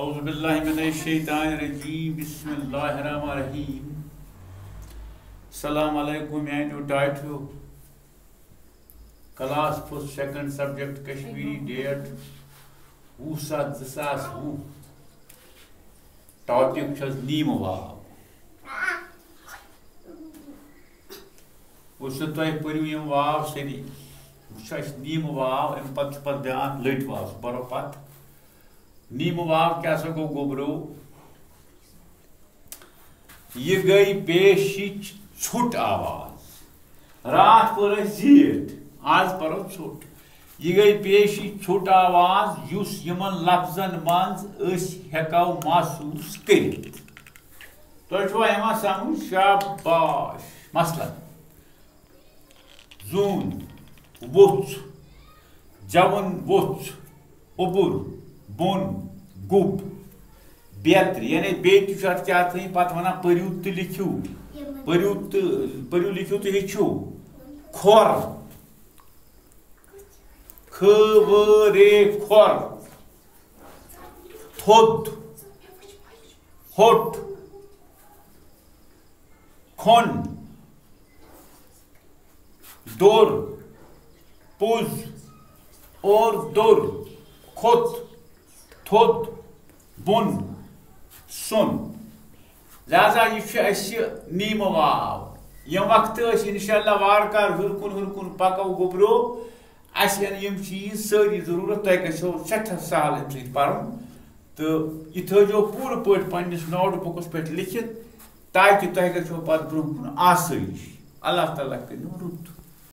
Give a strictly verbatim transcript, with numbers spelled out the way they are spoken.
اعوذ باللہ من الشیطان الرجیم، بسم اللہ الرحمن الرحیم۔ السلام علیکم میانیو ٹاٹھیو۔ Class first second subject Kashmiri, date وُہ ستھ زٕ ساس وُہ۔ ٹاپک چھس نیمہٕ واو۔ وٕچھِو تُہۍ پٔرِو یِم واو سٲری۔ وٕچھ اَسہِ نیمہٕ واو، اَمہِ پتہٕ چھُ پتہٕ بیٛاکھ لٔٹۍ واو، سُہ پَرو پتہٕ۔ نیمہٕ واو کیٛاہ سا گوٚو گوٚبرو؟ یہِ گٔے پیشِچ ژھوٚٹ آواز۔ راتھ پٔر اَسہِ زیٖٹھ، آز پَرو ژھوٚٹ۔ یہِ گٔے پیشِچ ژھوٚٹ آواز، یُس یِمن لفظن منٛز أسۍ ہٮ۪کو محسوٗس کٔرِتھ۔ تۄہہِ چھُوا یِوان سمجھ؟ شاباش۔ مثلاً، زوٗن، ووٚژھ، جوُن ووٚژھ، اوٚبُر، بۄن، گوٚب، بیترِ، یعنی بیٚیہِ تہِ چھُ اَتھ کیٛاہ تھٲیِو پَتہٕ وَنان، پٔرِو تہٕ لیکھِو، پٔرِو تہٕ، پٔرِو لیکھِو تہٕ ہیٚچھِو، کھۄر، کھ و رے کھۄر، تھوٚد، ہوٚٹ، کھۄن، دوٚر، پوٚز، اور دوٚر، کھوٚت، تھوٚد، بۄن، سۄن۔ لہذا یہِ چھُ اَسہِ نیمہٕ واو۔ ییٚمہِ وقتہٕ أسۍ انشاءاللہ وارٕ کارٕ ہیوٚر کُن ہیوٚر کُن پَکو گوٚبرو، اَسہِ یِن یِم چیٖز سٲری ضروٗرت، تۄہہِ گژھیو سٮ۪ٹھاہ سہل اَمہِ سۭتۍ پَرُن۔ تہٕ یہِ تھٲیزیو پوٗرٕ پٲٹھۍ پنٛنِس نوٹ بُکَس پٮ۪ٹھ لیکھِتھ، تاکہِ تۄہہِ گژھیو پَتہٕ برٛونٛہہ کُن آسٲیِش۔ اللہ تعالیٰ کٔرِنو رُت۔